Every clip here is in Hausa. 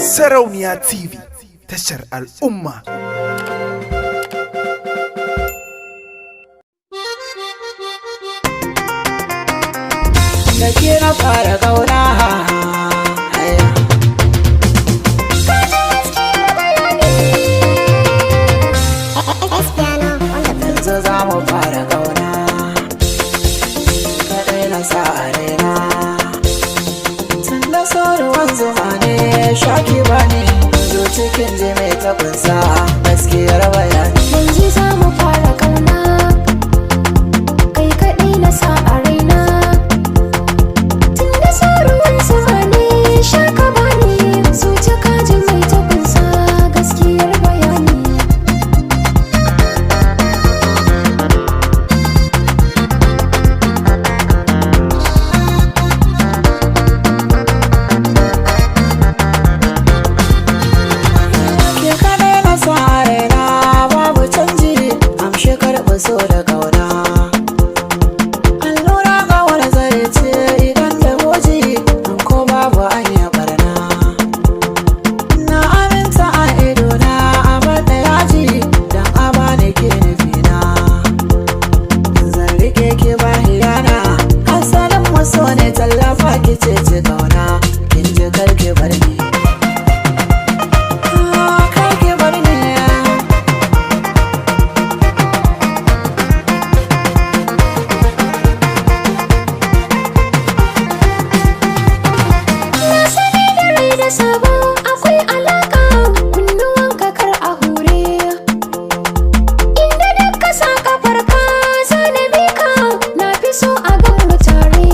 Sarauniya TV, tashar al'umma. Da ke na fara kauna. Yanzu za mu fara kauna. Kaɗai na sa a raina. Tun da ruwan zuma ne, shaki ba ne. Zo cikin ji mai ta kunsa gaskiyar bayani. Yanzu za mu fara kauna, kai kaɗai na sa a raina. Tun da ruwan zuma ne, sha ka bani. Zuci ka ji mai ta kunsa gaskiyar bayani. Ke kaɗai na sa a raina, babu canji. Amshi karɓi so da kauna. Allura kawar zai ce idan da goji, in ko babu an yi barna. Na aminta a idona a da yaji, dan a bani ke nufina. Zan rike ki ba hiyana, asalin maso ne, tallafa ki ce ci kauna. Kin ji, karki bar ni. Ah, karki bar ni. Na sani da rai da sabo akwai alaka, kunnuwanka kar a hure. Inda duk ka sa kafarka zana bi ka, na fi so a gan mu tare.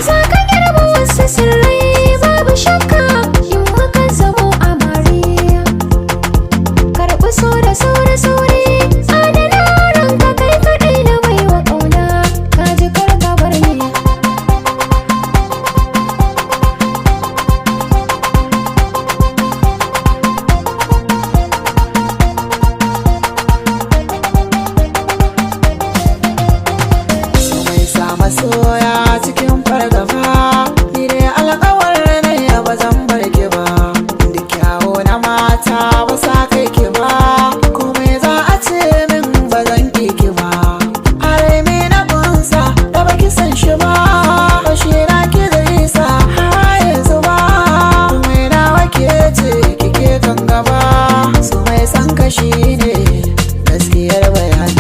Za ka girba wasu sirrai, babu shakka, in muka zamo amare. Karɓi so da sauri sauri, adana ranka, kai kaɗai na baiwa ƙauna, ka ji, kar ka bar ni. So mai sa masoya cikin fargaba, ni dai alƙawar ne ba zan bar ki ba. Da kyawo na mata ba sa kai ki ba, komai za a ce min ba zan ki ki ba. A rai me na kunsa da baki san shi ba, shi na ki zai sa har yanzu ba. Mai nawa ke ce kike kan gaba, so mai san kashi ne gaskiyar bayani.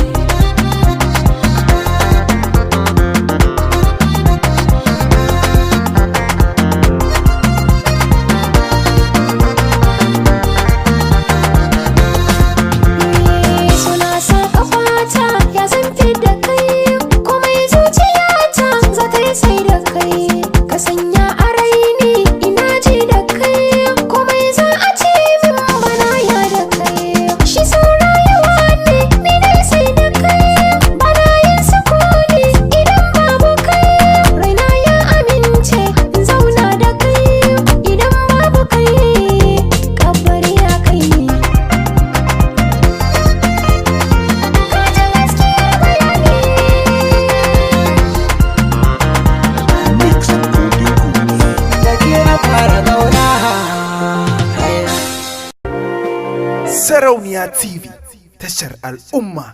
Suna sa kafata ya zan da kai, komai zuciyata za ta yi sai da kai. Ka sanya a raini ina ji da kai, komai za a ce min bana ya da kai. Shi sau rayuwa ne, ni dai sai da kai, bana yin sukuni idan babu kai. Raina ya amince in zauna da kai, idan babu kai kabari ya kai ni. Ka ji gaskiyar bayani. Mix Golden Goose. Da ke na fara kauna. Sarauniya TV, tashar al'umma.